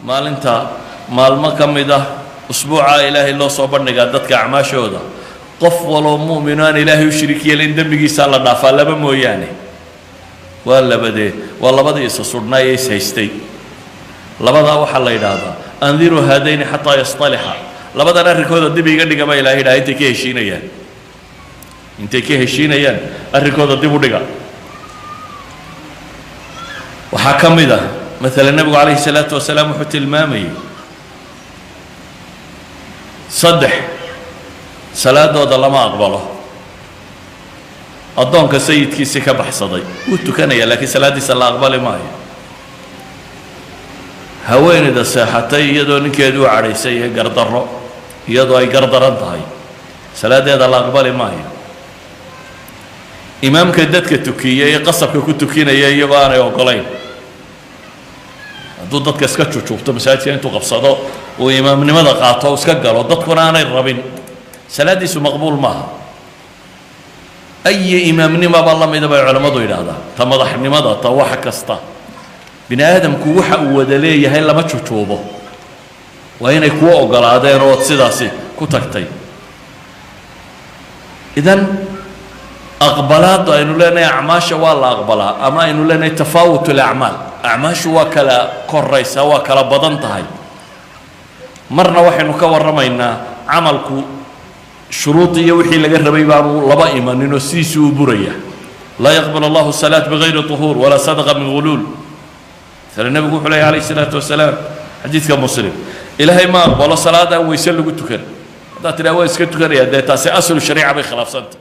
Maalinta maalmo ka mid ah usbuucaa Ilaahay loo soo bandhigaa dadka acmaashooda. Qof waloo mu'mino aan Ilaahay u shariik yeelin dembigiisaa la dhaafaa, laba mooyaane. Waa labadee? Waa labadii isa sudhnaa ee is haystay. Labadaa waxaa la yidhaahdaa andiruu haadayni xataa yastalixa. Labadan arrinkooda dib iga dhiga baa Ilahay yidhaha, intay ka heshiinayaan, intay ka heshiinayaan arrinkooda dib u dhiga. Waxaa ka mid ah maalan nebigu calayhi salaatu wasalaam wuxuu tilmaamayay saddex salaadooda lama aqbalo. Addoonka sayidkiisii ka baxsaday wuu tukanaya, laakiin salaaddiisa la aqbali maayo. Haweeneyda seexatay iyadoo ninkeedu u cadhaysay ee gardarro, iyadoo ay gardaran tahay, salaaddeeda la aqbali maayo. Imaamka dadka tukiya ee qasabka ku tukinaya iyagoo aanay ogolayn, hadduu dadka iska jujuubto, masaajidka intuu qabsado uu imaamnimada qaato, iska galo, dadkuna aanay rabin, salaaddiisu maqbuul maaha. Ayi imaamnimaba la mida bay culammadu yidhaahdaa, ta madaxnimada, ta wax kasta. Bini aadamku waxa uu wada leeyahay lama jujuubo, waa inay kuu ogolaadeen ood sidaasi ku tagtay. Idan aqbalaaddu aynu leenahay acmaasha waa la aqbalaa, ama aynu leenahay tafaawut alacmaal, acmaashu waa kala koraysaa, waa kala badan tahay. Marna waxaynu ka warramaynaa camalku shuruud iyo wixii laga rabay baanu laba imanin oo sidiisuu u buraya. Laa yaqbal allahu salaat bigayri طuhuur walaa sadaqa min guluul. Masale nebigu wuxuu leeyahy alayh isalaatu wasalaam xadiidka Muslim, Ilaahay ma aqbalo salaad aan weyse lagu tukan. Haddaad tidhaha waa iska tukanaya, dee taasi aslu shariica bay khilaafsanta.